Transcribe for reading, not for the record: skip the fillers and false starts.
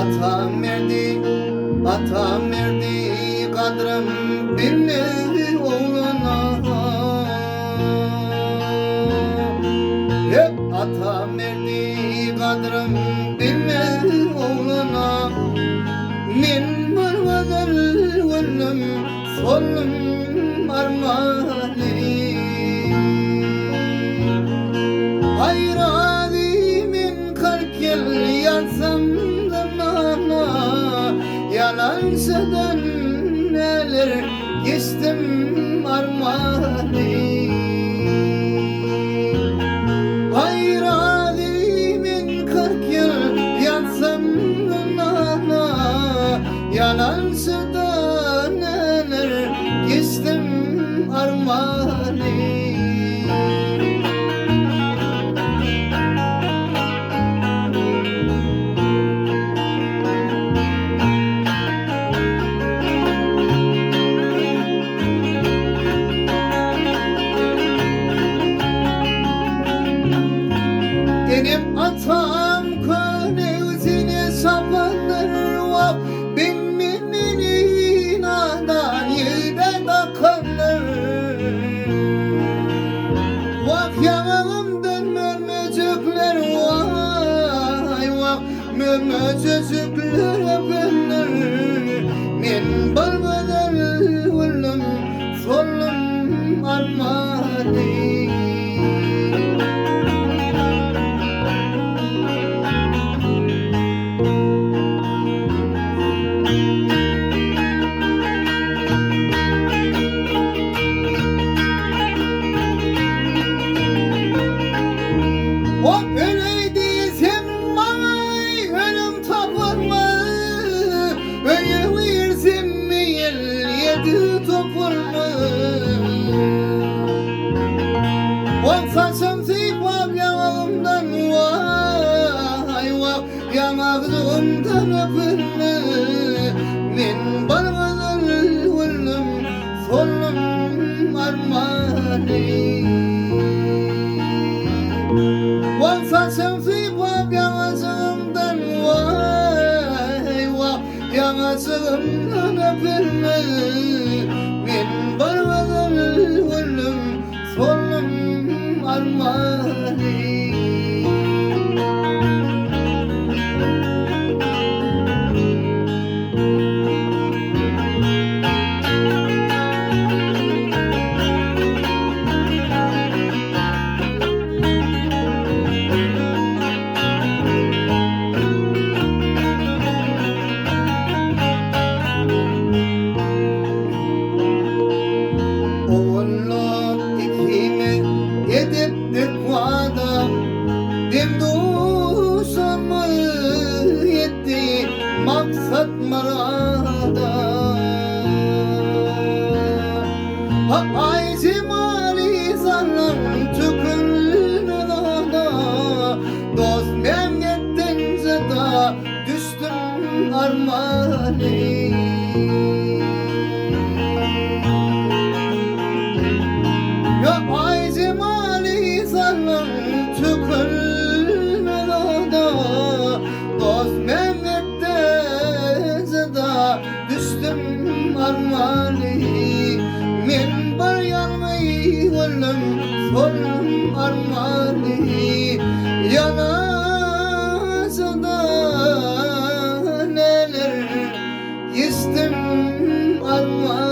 Atam berdi, atam berdi gadrym bilmedi ogluna. Hep atam berdi gadrym bilmedi ogluna. Men bir gözel güllüm, soldum armany. Haýraly men 40 ýyl ýatsam zyndanda, Ýalançydan neler geçdim armany. Haýraly men 40 ýyl ýatsam zyndanda, Ýalançydan neler geçdim armany. Enem atam könegsine sapandyr wah, Bilmemini nadan ýigde dakandyr. Wah ýaňagymdan mörmejekler waý wah, Mörmejejikler öpendir. Men bir gözel güldüm, soldum armany. Hop öleý diýsem maňa ölüm tapylmaz, Öýe girsem ýel ýedi topulmaz. Wah saçym sypap ýaňagymdan waý wah Ýaňagjygymdan öpüldi. Men bir gyzyl güldüm, soldum armany. Wah saçym sypap ýaňajygymdan waý wah Ýaňajygymdan öpüldi. Men bir gyzyl güldüm, soldum armany. Ogullar ikimiz edipdik wada, Dem-duşumyz ýetdi maksat-myrada. Aý jemaly sallam tükülmez ada, Dost Mehmetden jyda düşdüm armany. Aý jemaly sallam tükülmez ada, Dost Mehmetden jyda düşdüm armany. Men bir ýalňyz öldüm, soldum armany. Ýalançyda neler geçdim armany.